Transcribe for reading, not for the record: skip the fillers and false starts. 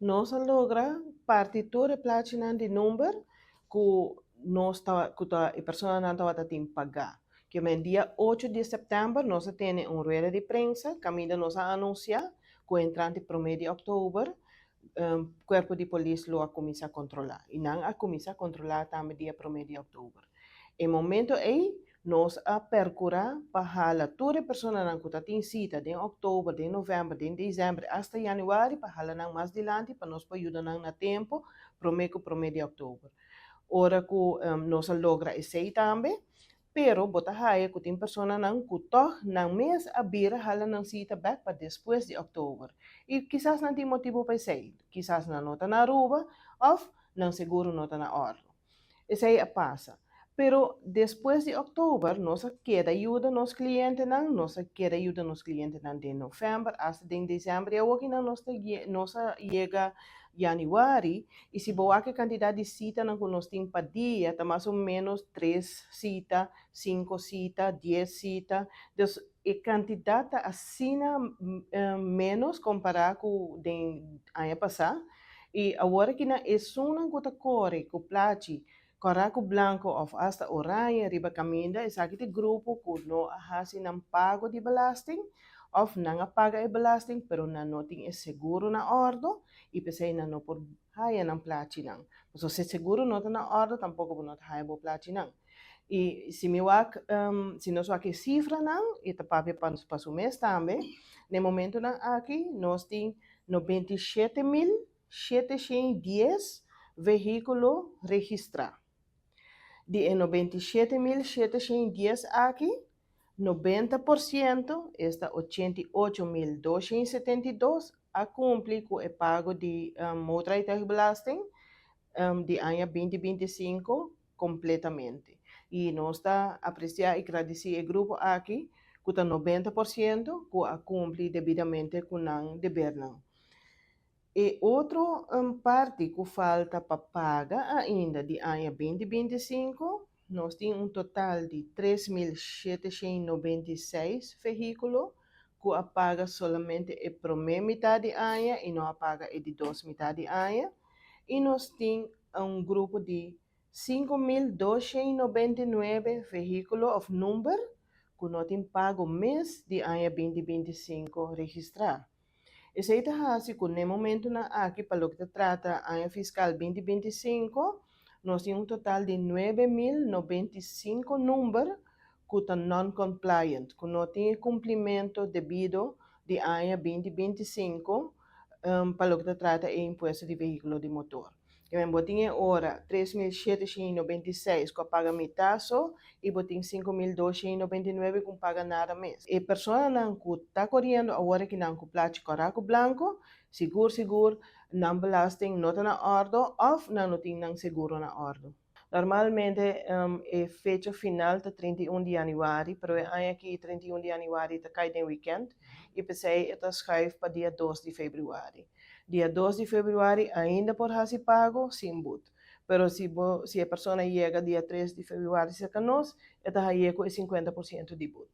Nos a logra parti tur e plachinan di number ku nos ta ku ta e personanan tabatin pagá. Ke men dia 8 di sèptèmber nos a tene un rueda di prensa kaminda nos a anunsiá ku entrante 1 di òktober kuerpo di polis lo a kuminsá kontrolá. I nan a kuminsá kontrolá tambe dia 1 di òktober. E momento ei nos a perkurá pa hala tur e personanan ku tatin sita den òktober, den novèmber, den desèmber, hasta yanüari, pa hala nan mas dilanti pa nos por yuda nan na tempu promé ku 1 di òktober. Ora ku nos a logra esei tambe, pero bo ta haya ku tin personanan ku tòg nan mes a bira hala nan sita bèk pa despues di òktober. I kisas nan tin motibu pa esei. Kisas nan no ta na Aruba òf nan seguro no ta na òrdu. Esei a pasa. Pero despues di òktober nos a keda yuda nos klientenan, nos a keda yuda nos klientenan den novèmber hasta den desèmber i awor kinan nos ta nos a yega yanüari i si bo wak e kantidat di sitanan ku nos tin pa dia ta mas o ménos tres sita, sinku sita, dies sita. Dus e kantidat ta asina ménos kompará ku den aña pasá i awor kinan esunnan ku ta kore ku plachi kòrá ku blanku òf hasta oranje riba kaminda, esaki ta e grupo ku no a hasi nan pago di belasting òf nan a paga e belasting pero nan no tin e seguro na òrdu i p'esei nan no por haya nan plachinan. Pasobra si e seguro no ta na òrdu tampoko bo no ta haya bo plachinan. I si mi wak si nos wak e sifranan i ta papia pa su mes tambe, na e momentunan aki nos tin 97.710 vehíkulo registrá. Di e 97.710 aki, 90%, esta 88.272, a kumpli ku e pago di motorrijtuigbelasting di aña 2025 kompletamente. I nos ta apresiá i gradisí e grupo aki ku ta 90% ku a kumpli debidamente ku nan debernan. E otro parti ku falta pa paga ainda di aña 2025, nos tin un total di 3796 vehíkulo ku a paga solamente e promé mitar di aña i no a paga e di dos mitar di aña. I nos tin un grupo di 5299 vehíkulo òf number ku no tin pago mes di aña 2025 registrá. Esei ta hasi ku na e momentunan aki pa loke ta trata aña fiskal 2025, nos tin un total di 9095 number ku ta non-compliant, ku no tin e kumplimentu debido di aña 2025 pa loke ta trata e impuesto di vehíkulo di motor. Ke men bo tin e ora 3796 ku a paga mitar so i bo tin 5299 ku no paga nada mes. E personanan ku ta koriendo awor akinan ku plachi kòrá ku blanku, sigur sigur nan belasting no ta na òrdu òf nan no tin nan seguro na òrdu. Normalmente e fecha final ta 31 di yanüari, pero e aña aki 31 di yanüari ta kai den wikènt i p'esei e ta schuif pa dia 2 di febrüari. Dia 2 di febrüari ainda por hasi pago sin but. Pero si e persona yega dia 3 di febrüari serka nos, e ta hañ'é ku e 50% di but.